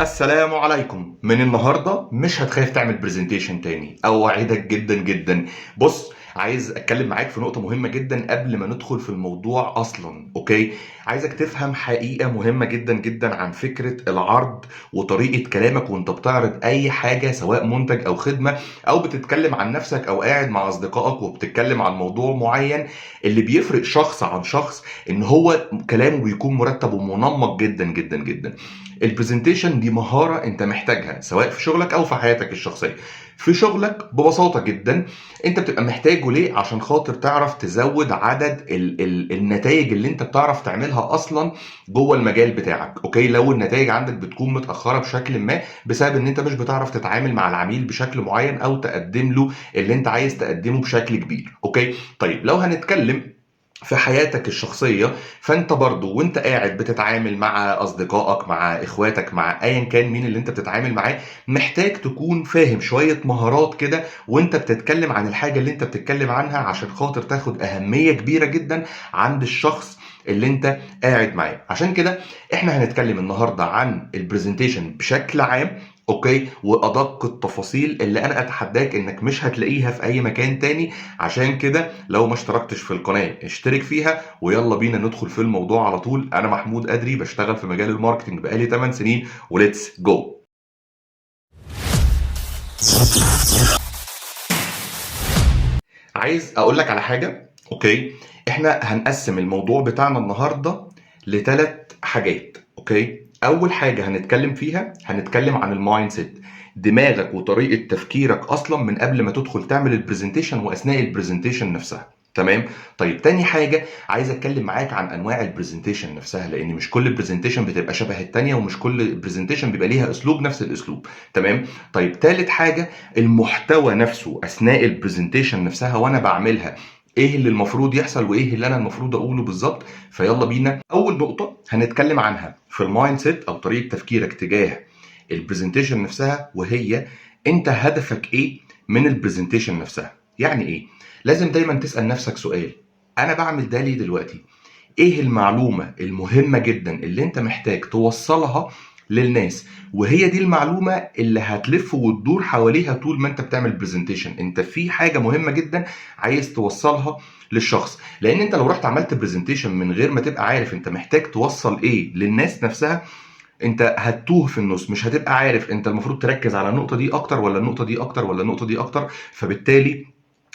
السلام عليكم. من النهارده مش هتخاف تعمل presentation تاني، اوعدك جدا جدا. بص، عايز اتكلم معاك في نقطة مهمة جدا قبل ما ندخل في الموضوع اصلا، okay؟ عايزك تفهم حقيقة مهمة جدا جدا عن فكرة العرض وطريقه كلامك وانت بتعرض اي حاجه، سواء منتج او خدمة، او بتتكلم عن نفسك، او قاعد مع اصدقائك وبتتكلم عن موضوع معين. اللي بيفرق شخص عن شخص ان هو كلامه بيكون مرتب ومنمق جدا جدا جدا. ال presentation دي مهارة انت محتاجها سواء في شغلك او في حياتك الشخصية. في شغلك ببساطة جدا انت بتبقى محتاجه ليه؟ عشان خاطر تعرف تزود عدد ال النتائج اللي انت بتعرف تعملها اصلا جوه المجال بتاعك، okay؟ لو النتائج عندك بتكون متأخرة بشكل ما بسبب ان انت مش بتعرف تتعامل مع العميل بشكل معين او تقدم له اللي انت عايز تقدمه بشكل كبير، okay؟ طيب لو هنتكلم في حياتك الشخصية، فانت برضو وانت قاعد بتتعامل مع اصدقائك، مع اخواتك، مع ايا كان مين اللي انت بتتعامل معاه، محتاج تكون فاهم شوية مهارات كده وانت بتتكلم عن الحاجة اللي انت بتتكلم عنها، عشان خاطر تاخد اهمية كبيرة جدا عند الشخص اللي انت قاعد معاه. عشان كده احنا هنتكلم النهاردة عن ال presentation بشكل عام، okay؟ وادق التفاصيل اللي انا اتحداك انك مش هتلاقيها في اي مكان تاني. عشان كده لو ما اشتركتش في القناة اشترك فيها، ويلا بينا ندخل في الموضوع على طول. انا محمود قدري، بشتغل في مجال ال marketing بقالي 8 سنين، و let's go. عايز اقول لك على حاجة، okay؟ احنا هنقسم الموضوع بتاعنا النهاردة لثلاث حاجات، okay؟ اول حاجة هنتكلم فيها، هنتكلم عن ال mindset، دماغك وطريقة تفكيرك اصلا من قبل ما تدخل تعمل ال presentation واثناء ال presentation نفسها، تمام؟ طيب تاني حاجة عايز اتكلم معاك عن انواع ال presentation نفسها، لان مش كل presentation بتبقى شبه التانية، ومش كل presentation بيبقى ليها اسلوب نفس الاسلوب، تمام؟ طيب تالت حاجة، المحتوى نفسه اثناء ال presentation نفسها وانا بعملها، ايه اللي المفروض يحصل وايه اللي انا المفروض اقوله بالظبط. فيلا بينا. اول نقطة هنتكلم عنها في ال mindset او طريقة تفكيرك تجاه ال presentation نفسها، وهي انت هدفك ايه من ال presentation نفسها. يعني ايه؟ لازم دايما تسأل نفسك سؤال، انا بعمل ده ليه دلوقتي؟ ايه المعلومة المهمة جدا اللي انت محتاج توصلها للناس؟ وهي دي المعلومة اللي هتلف وتدور حواليها طول ما انت بتعمل presentation. انت في حاجة مهمة جدا عايز توصلها للشخص، لان انت لو رحت عملت presentation من غير ما تبقى عارف انت محتاج توصل ايه للناس نفسها، انت هتتوه في النص، مش هتبقى عارف انت المفروض تركز على النقطة دي اكتر ولا النقطة دي اكتر ولا النقطة دي اكتر. فبالتالي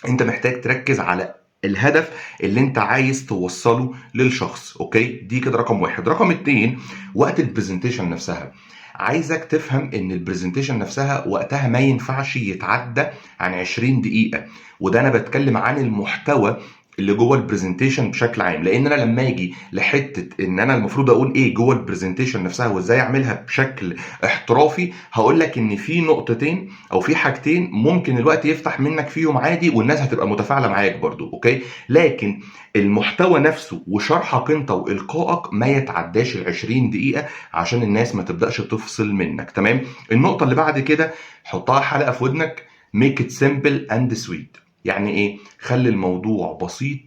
انت محتاج تركز على الهدف اللي انت عايز توصله للشخص، okay؟ دي كده رقم واحد. رقم اتنين، وقت ال presentation نفسها عايزك تفهم ان ال presentation نفسها وقتها ما ينفعش يتعدى عن 20 دقيقة، وده انا بتكلم عن المحتوى اللي جوه ال presentation بشكل عام، لان انا لما اجي لحته ان انا المفروض اقول ايه جوه ال presentation نفسها وازاي اعملها بشكل احترافي، هقول لك ان في نقطتين او في حاجتين ممكن الوقت يفتح منك فيهم عادي والناس هتبقى متفاعله معاك برضو، okay؟ لكن المحتوى نفسه وشرحك انت والقائك ما يتعداش ال 20 دقيقة عشان الناس ما تبداش تفصل منك، تمام؟ النقطة اللي بعد كده حطها حلقة في ودنك، make it simple and sweet. يعني ايه؟ خلي الموضوع بسيط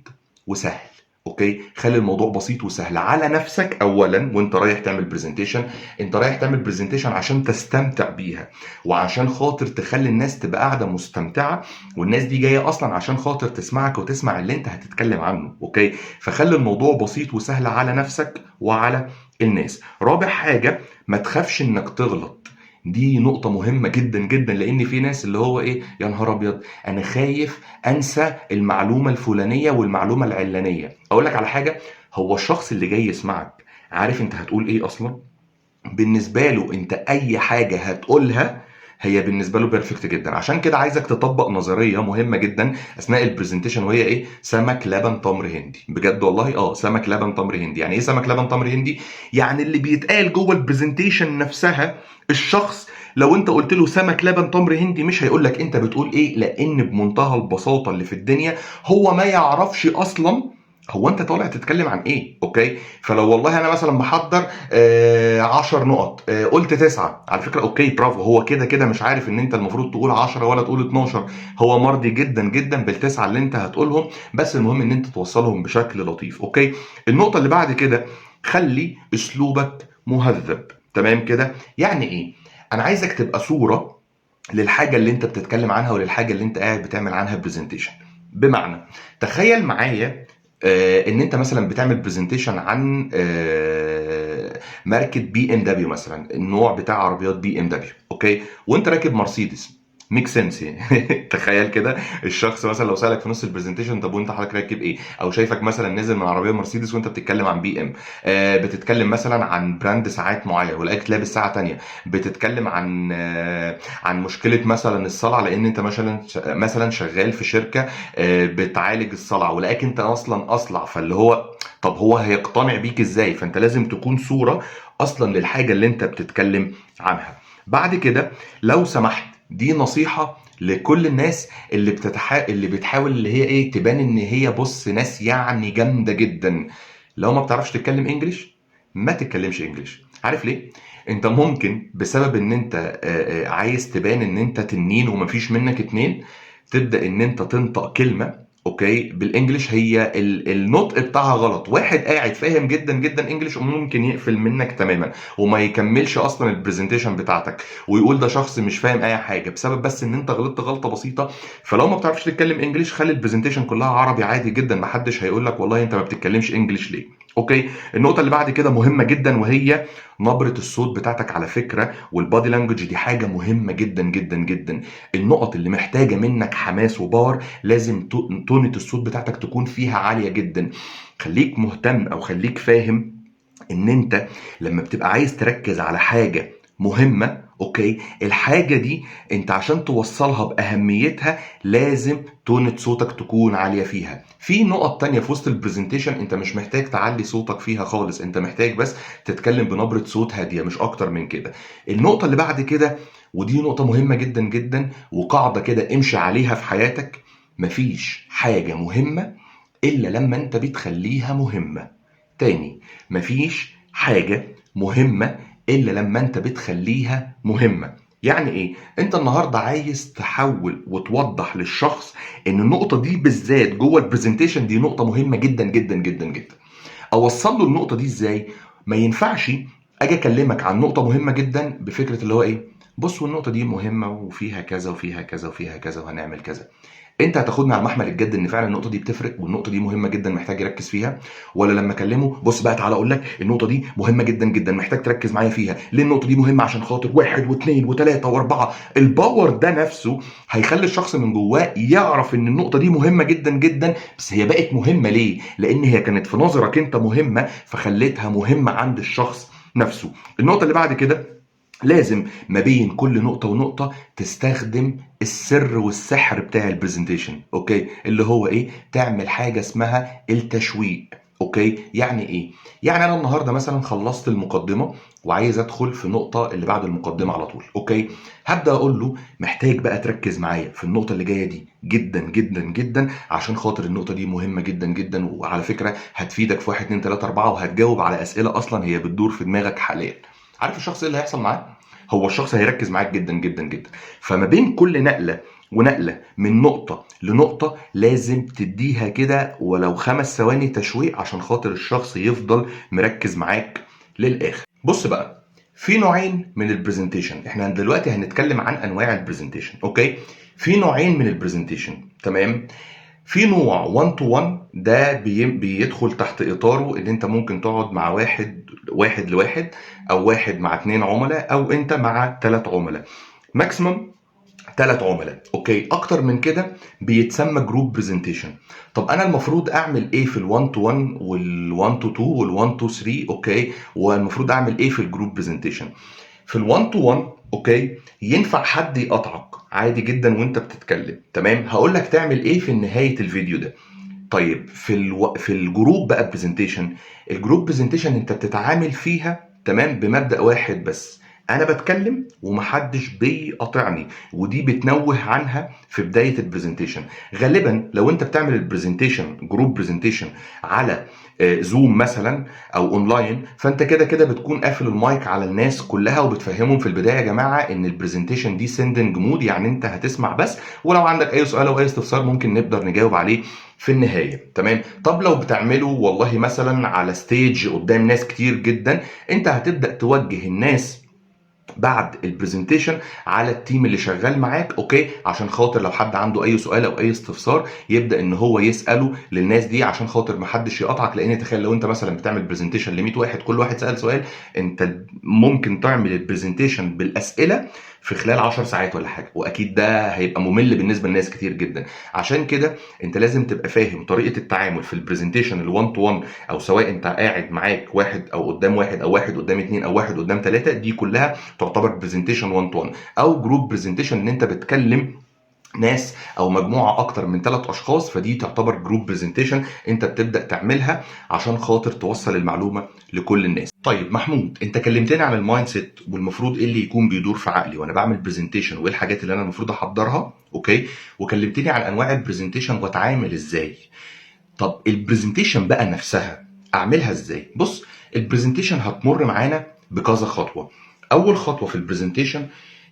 وسهل، okay؟ خلي الموضوع بسيط وسهل على نفسك اولا. وانت رايح تعمل presentation، انت رايح تعمل presentation عشان تستمتع بيها وعشان خاطر تخلي الناس تبقى قاعدة مستمتعه، والناس دي جاية اصلا عشان خاطر تسمعك وتسمع اللي انت هتتكلم عنه، okay؟ فخلي الموضوع بسيط وسهل على نفسك وعلى الناس. رابع حاجة، ما تخافش انك تغلط. دي نقطة مهمة جدا جدا، لأن في ناس اللي هو إيه، يا نهار أبيض أنا خايف أنسى المعلومة الفلانية والمعلومة العلانية. أقول لك على حاجة، هو الشخص اللي جاي يسمعك عارف أنت هتقول إيه أصلا؟ بالنسبة له أنت أي حاجة هتقولها هي بالنسبة له perfect جدا. عشان كده عايزك تطبق نظرية مهمة جدا أثناء ال presentation، وهي إيه؟ سمك لبن تمر هندي. بجد والله، سمك لبن تمر هندي. يعني إيه سمك لبن تمر هندي؟ يعني اللي بيتقال جوه ال presentation نفسها، الشخص لو انت قلت له سمك لبن تمر هندي مش هيقول لك انت بتقول ايه، لان بمنتهى البساطة اللي في الدنيا هو ما يعرفش اصلا هو انت طالع تتكلم عن ايه، okay؟ فلو والله انا مثلا محضر 10 نقط، قلت 9 على فكرة، okay برافو، هو كده كده مش عارف ان انت المفروض تقول 10 ولا تقول 12، هو مرضي جدا جدا بالتسعه اللي انت هتقولهم، بس المهم ان انت توصلهم بشكل لطيف، okay؟ النقطة اللي بعد كده، خلي اسلوبك مهذب. تمام كده؟ يعني ايه؟ انا عايزك تبقى صوره للحاجة اللي انت بتتكلم عنها وللحاجه اللي انت قاعد بتعمل عنها presentation. بمعنى تخيل معايا ان انت مثلا بتعمل presentation عن ماركة BMW مثلا، النوع بتاع عربيات BMW، okay، وانت راكب مرسيدس. make sense يعني. تخيل كده الشخص مثلا لو سالك في نص ال presentation، طب وانت حضرتك راكب ايه؟ او شايفك مثلا نازل من عربية مرسيدس وانت بتتكلم عن BM، بتتكلم مثلا عن brand ساعات معين ولقاك لابس ساعة تانية، بتتكلم عن مشكلة مثلا الصلع لان انت مثلا شغال في شركة بتعالج الصلع ولقاك انت اصلا اصلع، فاللي هو طب هو هيقتنع بيك ازاي؟ فانت لازم تكون صوره اصلا للحاجة اللي انت بتتكلم عنها. بعد كده لو سمحت، دي نصيحة لكل الناس اللي بتحاول اللي هي ايه تبان ان هي بص ناس يعني جامدة جدا، لو ما بتعرفش تتكلم English ما تتكلمش English. عارف ليه؟ انت ممكن بسبب ان انت عايز تبان ان انت تنين ومفيش منك اتنين، تبدأ ان انت تنطق كلمة okay بال English هي النطق بتاعها غلط. واحد قاعد فاهم جدا جدا English وممكن يقفل منك تماما وما يكملش اصلا ال presentation بتاعتك ويقول ده شخص مش فاهم اي حاجة بسبب بس ان انت غلطت غلطه بسيطة. فلو ما بتعرفش تتكلم English خلي ال presentation كلها عربي عادي جدا، ما حدش هيقول لك والله انت ما بتتكلمش English ليه. okay، النقطة اللي بعد كده مهمة جدا وهي نبره الصوت بتاعتك على فكرة، وال body language دي حاجة مهمة جدا جدا جدا. النقط اللي محتاجه منك حماس و power لازم تونة الصوت بتاعتك تكون فيها عالية جدا. خليك مهتم او خليك فاهم ان انت لما بتبقى عايز تركز على حاجة مهمة، okay، الحاجة دي انت عشان توصلها بأهميتها لازم تونة صوتك تكون عالية فيها. في نقط تانية في وسط ال presentation انت مش محتاج تعلي صوتك فيها خالص، انت محتاج بس تتكلم بنبرة صوت هادية مش اكتر من كده. النقطة اللي بعد كده، ودي نقطة مهمة جدا جدا وقاعدة كده امشي عليها في حياتك، مفيش حاجة مهمة إلا لما أنت بتخليها مهمة. تاني، مفيش حاجة مهمة إلا لما أنت بتخليها مهمة. يعني إيه؟ أنت النهاردة عايز تحول وتوضح للشخص إن النقطة دي بالذات جوه ال presentation دي نقطة مهمة جدا جدا جدا جدا. أوصل له النقطة دي إزاي؟ ما ينفعش أجي أكلمك عن نقطة مهمة جدا بفكرة اللي هو إيه؟ بصوا النقطة دي مهمة وفيها كذا وفيها كذا وفيها كذا وهنعمل كذا. انت هتاخدني على محمل الجد ان فعلا النقطة دي بتفرق والنقطة دي مهمة جدا محتاج يركز فيها، ولا لما اكلمه بص بقى تعالى اقول لك النقطة دي مهمة جدا جدا محتاج تركز معايا فيها، ليه النقطة دي مهمة؟ عشان خاطر 1 و2 و3 و4. ال power ده نفسه هيخلي الشخص من جواه يعرف ان النقطة دي مهمة جدا جدا، بس هي بقت مهمة ليه؟ لان هي كانت في نظرك انت مهمة فخليتها مهمة عند الشخص نفسه. النقطة اللي بعد كده، لازم ما بين كل نقطة ونقطة تستخدم السر والسحر بتاع ال presentation، okay، اللي هو ايه؟ تعمل حاجة اسمها التشويق. okay، يعني ايه؟ يعني انا النهاردة مثلا خلصت المقدمة وعايز ادخل في النقطة اللي بعد المقدمة على طول، okay، هبدأ اقول له محتاج بقى تركز معايا في النقطة اللي جاية دي جدا جدا جدا عشان خاطر النقطة دي مهمة جدا جدا، وعلى فكرة هتفيدك في 1 2 3 4 وهتجاوب على أسئلة أصلا هي بتدور في دماغك حاليا. عارف الشخص ايه اللي هيحصل معاه؟ هو الشخص هيركز معاك جدا جدا جدا. فما بين كل نقلة ونقلة من نقطة لنقطة لازم تديها كده ولو 5 ثواني تشويق عشان خاطر الشخص يفضل مركز معاك للآخر. بص بقى، في نوعين من ال presentation، احنا دلوقتي هنتكلم عن انواع ال presentation، okay؟ في نوعين من ال presentation، تمام؟ في نوع 1 to 1، ده بيدخل تحت اطاره ان انت ممكن تقعد مع واحد لواحد، او واحد مع 2 عملاء، او انت مع 3 عملاء، maximum 3 عملاء، okay؟ اكتر من كده بيتسمى group presentation. طب انا المفروض اعمل ايه في ال1 to 1 وال1 to 2 وال1 to 3، okay؟ والمفروض اعمل ايه في ال group presentation؟ في ال1 to 1، okay، ينفع حد يقطعك عادي جدا وانت بتتكلم، تمام؟ هقول لك تعمل ايه في نهاية الفيديو ده. طيب في ال group بقى presentation، ال group presentation انت بتتعامل فيها، تمام، بمبدأ واحد بس، انا بتكلم ومحدش بيقاطعني، ودي بتنوه عنها في بداية ال presentation. غالبا لو انت بتعمل ال presentation group presentation على Zoom مثلا او اونلاين، فانت كده كده بتكون قافل المايك على الناس كلها، وبتفهمهم في البداية يا جماعة ان ال presentation دي sending mode، يعني انت هتسمع بس، ولو عندك اي سؤال او اي استفسار ممكن نقدر نجاوب عليه في النهايه. تمام. طب لو بتعمله والله مثلا على stage قدام ناس كتير جدا، انت هتبدا توجه الناس بعد ال presentation على ال team اللي شغال معاك، okay، عشان خاطر لو حد عنده اي سؤال او اي استفسار يبدا ان هو يساله للناس دي، عشان خاطر ما حدش يقطعك. لان تخيل لو انت مثلا بتعمل presentation ل 100 واحد، كل واحد سال سؤال، انت ممكن تعمل ال presentation بالاسئلة في خلال 10 ساعات ولا حاجه، واكيد ده هيبقى ممل بالنسبة لناس كتير جدا. عشان كده انت لازم تبقى فاهم طريقه التعامل في ال presentation ال1 to 1، او سواء انت قاعد معاك واحد او قدام واحد او واحد قدام اتنين او واحد قدام ثلاثه، دي كلها تعتبر presentation 1 to 1، او group presentation ان انت بتكلم ناس او مجموعة اكتر من ثلاث اشخاص، فدي تعتبر group presentation انت بتبدا تعملها عشان خاطر توصل المعلومة لكل الناس. طيب محمود، انت كلمتني عن ال mindset والمفروض ايه اللي يكون بيدور في عقلي وانا بعمل presentation، وايه الحاجات اللي انا المفروض احضرها، okay، وكلمتني عن انواع ال presentation واتعامل ازاي. طب ال presentation بقى نفسها اعملها ازاي؟ بص، ال presentation هتمر معانا بكذا خطوه. اول خطوة في ال presentation،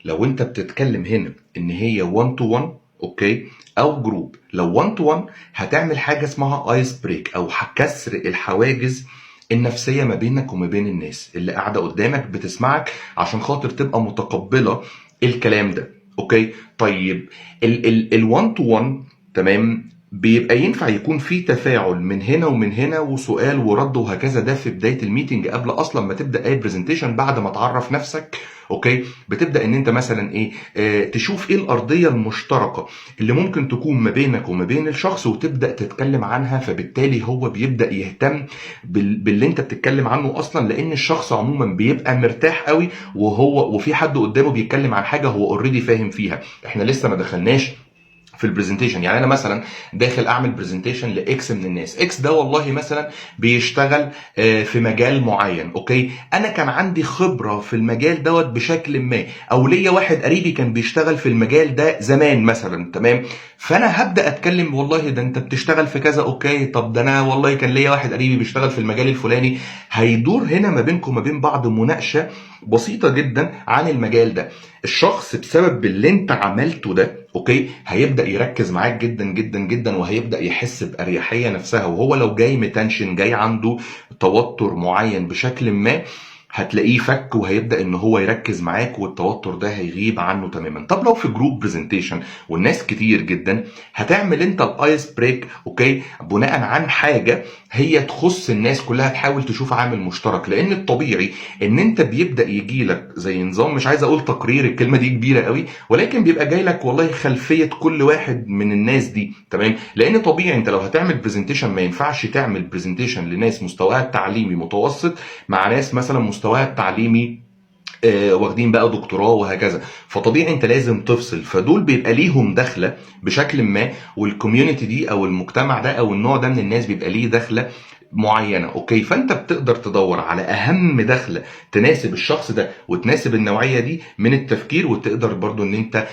لو انت بتتكلم هنا ان هي 1 to 1، okay، او group، لو 1 to 1 هتعمل حاجة اسمها ice break او كسر الحواجز النفسية ما بينك وما بين الناس اللي قاعدة قدامك بتسمعك، عشان خاطر تبقى متقبله الكلام ده، okay. طيب ال 1 to 1، تمام، بيبقى ينفع يكون في تفاعل من هنا ومن هنا وسؤال ورد وهكذا. ده في بداية ال meeting قبل اصلا ما تبدا اي presentation، بعد ما تعرف نفسك، okay، بتبدا ان انت مثلا ايه تشوف ايه الارضية المشتركة اللي ممكن تكون ما بينك وما بين الشخص وتبدا تتكلم عنها، فبالتالي هو بيبدا يهتم باللي انت بتتكلم عنه اصلا، لان الشخص عموما بيبقى مرتاح قوي وهو وفي حد قدامه بيتكلم عن حاجة هو already فاهم فيها. احنا لسه ما دخلناش في ال presentation، يعني انا مثلا داخل اعمل presentation ل X من الناس، X ده والله مثلا بيشتغل في مجال معين، okay، انا كان عندي خبره في المجال دوت بشكل ما، او ليا واحد قريبي كان بيشتغل في المجال ده زمان مثلا، تمام، فانا هبدا اتكلم، والله ده انت بتشتغل في كذا، okay، طب ده انا والله كان ليا واحد قريبي بيشتغل في المجال الفلاني. هيدور هنا ما بينكم وما بين بعض مناقشة بسيطة جدا عن المجال ده. الشخص بسبب اللي انت عملته ده، okay، هيبدا يركز معاك جدا جدا جدا، وهيبدا يحس باريحية نفسها. وهو لو جاي متنشن، جاي عنده توتر معين بشكل ما، هتلاقيه فك وهيبدا ان هو يركز معاك، والتوتر ده هيغيب عنه تماما. طب لو في group presentation والناس كتير جدا، هتعمل انت ال ice break، okay، بناء عن حاجة هي تخص الناس كلها، تحاول تشوف عامل مشترك، لان الطبيعي ان انت بيبدا يجي لك زي نظام، مش عايز اقول تقرير، الكلمة دي كبيرة قوي، ولكن بيبقى جاي لك والله خلفية كل واحد من الناس دي، تمام، لان طبيعي انت لو هتعمل presentation ما ينفعش تعمل presentation لناس مستواها التعليمي متوسط مع ناس مثلا مستواها التعليمي واخدين بقى دكتوراه وهكذا، فطبيعي انت لازم تفصل. فدول بيبقى ليهم دخله بشكل ما، وال community دي او المجتمع ده او النوع ده من الناس بيبقى ليه دخله معينه، okay، فانت بتقدر تدور على اهم دخله تناسب الشخص ده وتناسب النوعية دي من التفكير، وتقدر برضو ان انت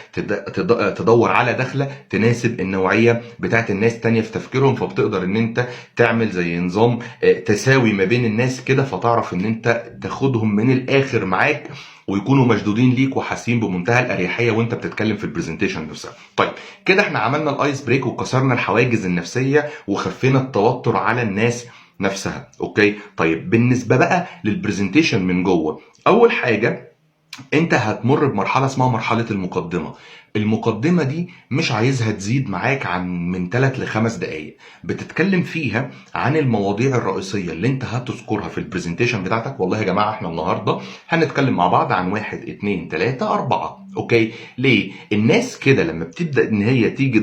تدور على دخله تناسب النوعية بتاعت الناس التانية في تفكيرهم، فبتقدر ان انت تعمل زي نظام تساوي ما بين الناس كده، فتعرف ان انت تاخدهم من الاخر معاك ويكونوا مشدودين ليك وحاسين بمنتهى الاريحيه وانت بتتكلم في ال presentation نفسها. طيب كده احنا عملنا ال ice break وكسرنا الحواجز النفسية وخفينا التوتر على الناس نفسها، okay. طيب بالنسبة بقى لل presentation من جوه، اول حاجة انت هتمر بمرحلة اسمها مرحلة المقدمه. المقدمة دي مش عايزها تزيد معاك عن من 3 ل 5 دقائق، بتتكلم فيها عن المواضيع الرئيسية اللي انت هتذكرها في ال presentation بتاعتك. والله يا جماعة احنا النهارده هنتكلم مع بعض عن 1 2 3 4، okay. ليه؟ الناس كده لما بتبدا ان هي تيجي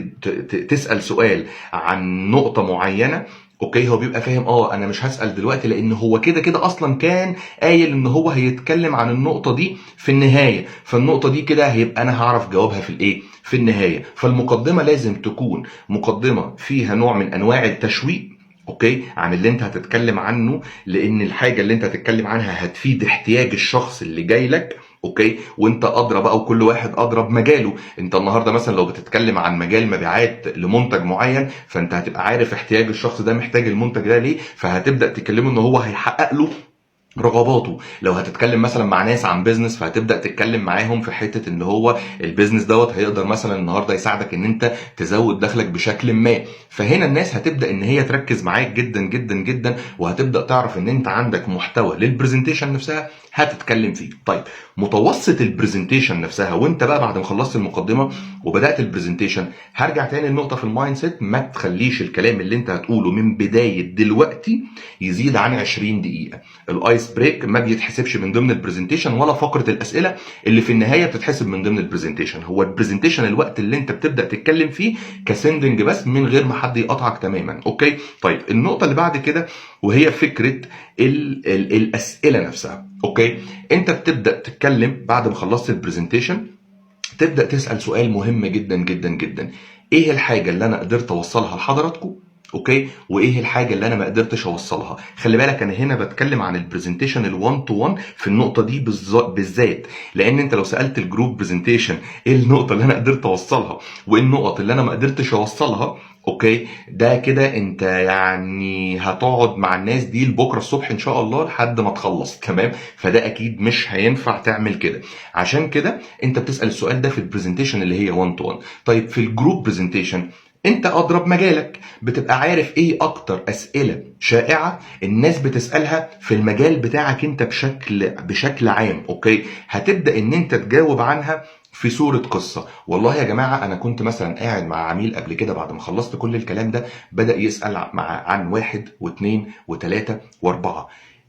تسال سؤال عن نقطة معينه، okay، هو بيبقى فاهم انا مش هسال دلوقتي لان هو كده كده اصلا كان قايل ان هو هيتكلم عن النقطة دي في النهايه، فالنقطه دي كده هيبقى انا هعرف جوابها في الايه؟ في النهايه. فالمقدمه لازم تكون مقدمه فيها نوع من انواع التشويق، okay، عن اللي انت هتتكلم عنه، لان الحاجة اللي انت هتتكلم عنها هتفيد احتياج الشخص اللي جاي لك، okay، وانت ادرى بقى، وكل واحد ادرى بمجاله. انت النهارده مثلا لو بتتكلم عن مجال مبيعات لمنتج معين، فانت هتبقى عارف احتياج الشخص ده، محتاج المنتج ده ليه، فهتبدا تكلمه ان هو هيحقق له رغباته. لو هتتكلم مثلا مع ناس عن business، فهتبدا تتكلم معاهم في حتة ان هو ال business دوت هيقدر مثلا النهارده يساعدك ان انت تزود دخلك بشكل ما. فهنا الناس هتبدا ان هي تركز معاك جدا جدا جدا، وهتبدا تعرف ان انت عندك محتوى لل presentation نفسها هتتكلم فيه. طيب، متوسط ال presentation نفسها، وانت بقى بعد ما خلصت المقدمة وبدات ال presentation، هرجع تاني للنقطة في ال mindset: ما تخليش الكلام اللي انت هتقوله من بداية دلوقتي يزيد عن 20 دقيقه. ال ice break ما بيتحسبش من ضمن ال presentation، ولا فقره الاسئلة اللي في النهاية بتتحسب من ضمن ال presentation. هو ال presentation الوقت اللي انت بتبدا تتكلم فيه ك sending بس، من غير ما حد يقطعك تماما، okay؟ طيب، النقطة اللي بعد كده وهي فكرة ال ال الاسئلة نفسها، okay؟ انت بتبدا تتكلم بعد ما خلصت ال presentation، تبدا تسال سؤال مهم جدا جدا جدا: ايه الحاجة اللي انا قدرت اوصلها لحضراتكم؟ okay، وايه الحاجة اللي انا ما قدرتش اوصلها؟ خلي بالك، انا هنا بتكلم عن ال presentation ال1 to 1 في النقطة دي بالذات، لان انت لو سالت ال group presentation ايه النقطة اللي انا قدرت اوصلها وايه النقط اللي انا ما قدرتش اوصلها، okay، ده كده انت يعني هتقعد مع الناس دي لبكرة الصبح ان شاء الله لحد ما تخلص، تمام؟ فده اكيد مش هينفع تعمل كده. عشان كده انت بتسال السؤال ده في ال presentation اللي هي 1 to 1. طيب، في ال group presentation، انت ادرى بمجالك، بتبقى عارف ايه اكتر اسئلة شائعة الناس بتسالها في المجال بتاعك انت بشكل عام، okay؟ هتبدا ان انت تجاوب عنها في صورة قصة. والله يا جماعة أنا كنت مثلا قاعد مع عميل قبل كده، بعد ما خلصت كل الكلام ده بدأ يسأل عن واحد واثنين وثلاثة وأربعة.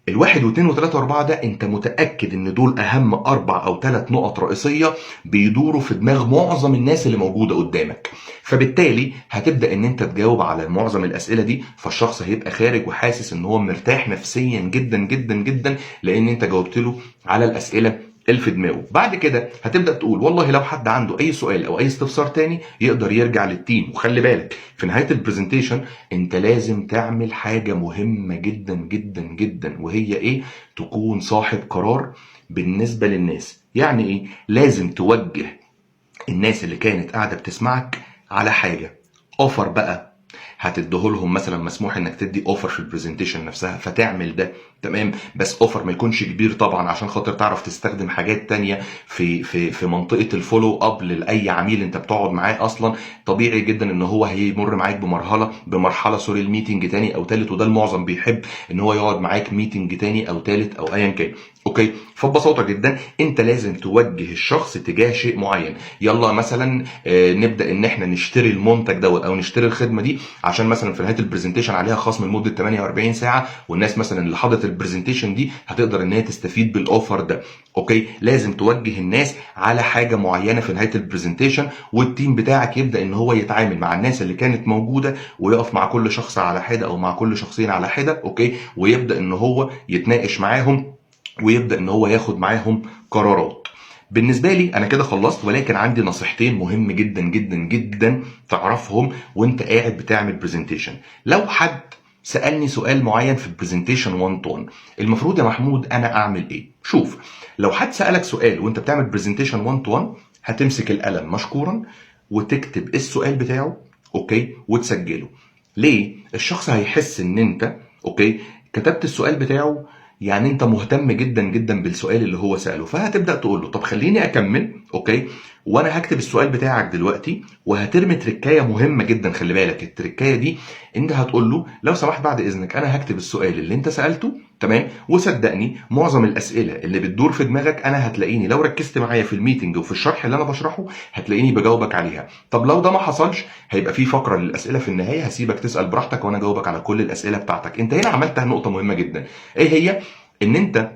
الواحد واثنين وثلاثة وأربعة ده أنت متأكد إن دول أهم أربع أو ثلاث نقط رئيسية بيدوروا في دماغ معظم الناس اللي موجودة قدامك، فبالتالي هتبدأ إن أنت تجاوب على معظم الأسئلة دي. فالشخص هيبقى خارج وحاسس إن هو مرتاح نفسيا جدا جدا جدا، لأن أنت جاوبت له على الأسئلة اللي في دماغه. بعد كده هتبدا تقول والله لو حد عنده اي سؤال او اي استفسار تاني يقدر يرجع لل team. وخلي بالك، في نهاية ال presentation انت لازم تعمل حاجة مهمة جدا جدا جدا، وهي ايه؟ تكون صاحب قرار بالنسبة للناس. يعني ايه؟ لازم توجه الناس اللي كانت قاعدة بتسمعك على حاجه، offer بقى هتديهولهم مثلا. مسموح انك تدي offer في ال presentation نفسها، فتعمل ده، تمام؟ بس offer ما يكونش كبير طبعا، عشان خاطر تعرف تستخدم حاجات تانية في منطقة ال follow up لاي عميل انت بتقعد معاه اصلا. طبيعي جدا ان هو هيمر معاك بمرحله sorry، ال meeting تاني او تالت، وده المعظم بيحب ان هو يقعد معاك meeting تاني او تالت او ايا كان، okay؟ فببساطه جدا انت لازم توجه الشخص تجاه شيء معين. يلا مثلا نبدا ان احنا نشتري المنتج دوت او نشتري الخدمة دي، عشان مثلا في نهاية ال presentation عليها خصم لمدة 48 ساعه، والناس مثلا اللي حضرت ال presentation دي هتقدر ان هي تستفيد بال offer ده، okay؟ لازم توجه الناس على حاجة معينة في نهاية ال presentation، وال team بتاعك يبدا ان هو يتعامل مع الناس اللي كانت موجوده، ويقف مع كل شخص على حده او مع كل شخصين على حده، okay؟ ويبدا ان هو يتناقش معاهم، ويبدا ان هو ياخد معاهم قرارات. بالنسبة لي انا كده خلصت، ولكن عندي نصيحتين مهم جدا جدا جدا تعرفهم وانت قاعد بتعمل presentation. لو حد سالني سؤال معين في ال presentation 1 to 1، المفروض يا محمود انا اعمل ايه؟ شوف، لو حد سالك سؤال وانت بتعمل presentation 1 to 1، هتمسك القلم مشكورا وتكتب السؤال بتاعه، okay؟ وتسجله. ليه؟ الشخص هيحس ان انت، okay، كتبت السؤال بتاعه، يعني انت مهتم جدا جدا بالسؤال اللي هو ساله. فهتبدا تقول له طب خليني اكمل، okay، وانا هكتب السؤال بتاعك دلوقتي. وهترمي تركايه مهمة جدا، خلي بالك، التركايه دي انت هتقول له لو سمحت بعد اذنك انا هكتب السؤال اللي انت سالته، تمام؟ وصدقني معظم الاسئلة اللي بتدور في دماغك انا هتلاقيني لو ركزت معايا في ال meeting وفي الشرح اللي انا بشرحه هتلاقيني بجاوبك عليها. طب لو ده ما حصلش، هيبقى في فقره للاسئلة في النهايه، هسيبك تسال براحتك وانا اجاوبك على كل الاسئلة بتاعتك. انت هنا عملت نقطة مهمة جدا، ايه هي؟ ان انت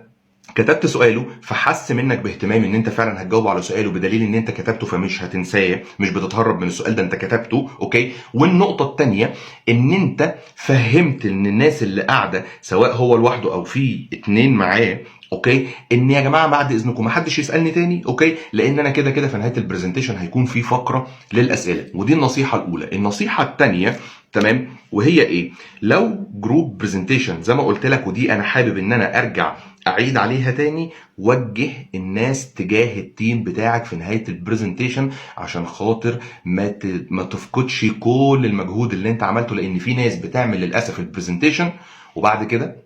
كتبت سؤاله، فحس منك باهتمام ان انت فعلا هتجاوب على سؤاله، بدليل ان انت كتبته، فمش هتنساه، مش بتتهرب من السؤال ده، انت كتبته، okay؟ والنقطة الثانية ان انت فهمت ان الناس اللي قاعده، سواء هو لوحده او في اتنين معاه، okay، ان يا جماعة بعد اذنكم ما حدش يسالني تاني، okay؟ لان انا كده كده في نهاية ال presentation هيكون في فقره للاسئله. ودي النصيحة الاولى. النصيحة الثانيه، تمام، وهي ايه؟ لو group presentation زي ما قلت لك، ودي انا حابب ان انا ارجع اعيد عليها تاني، وجه الناس تجاه ال team بتاعك في نهاية ال presentation عشان خاطر ما تفقدش كل المجهود اللي انت عملته، لان في ناس بتعمل للاسف ال presentation وبعد كده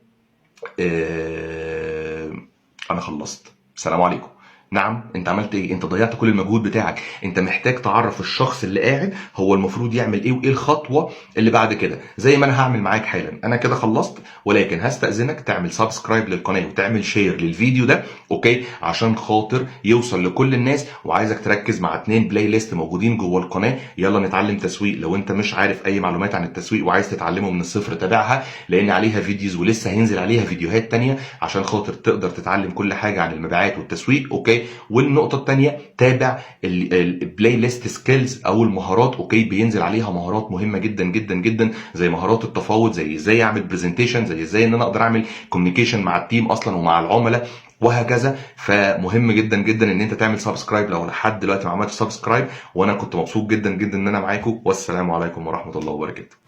انا خلصت، السلام عليكم. نعم، انت عملت ايه؟ انت ضيعت كل المجهود بتاعك. انت محتاج تعرف الشخص اللي قاعد هو المفروض يعمل ايه وايه الخطوة اللي بعد كده، زي ما انا هعمل معاك حالا. انا كده خلصت، ولكن هستأذنك تعمل subscribe للقناة وتعمل share للفيديو ده، okay، عشان خاطر يوصل لكل الناس. وعايزك تركز مع اتنين playlist موجودين جوه القناه، يلا نتعلم تسويق، لو انت مش عارف اي معلومات عن التسويق وعايز تتعلمه من الصفر تابعها، لان عليها videos ولسه هينزل عليها فيديوهات تانية عشان خاطر تقدر تتعلم كل حاجة عن المبيعات والتسويق، okay. والنقطة الثانيه، تابع ال playlist skills او المهارات، okay، بينزل عليها مهارات مهمة جدا جدا جدا، زي مهارات التفاوض، زي ازاي اعمل presentation، زي ازاي ان انا اقدر اعمل communication مع ال team اصلا ومع العملاء وهكذا. فمهم جدا جدا ان انت تعمل subscribe لو لحد دلوقتي ما عملتش subscribe. وانا كنت مبسوط جدا جدا ان انا معاكم، والسلام عليكم ورحمة الله وبركاته.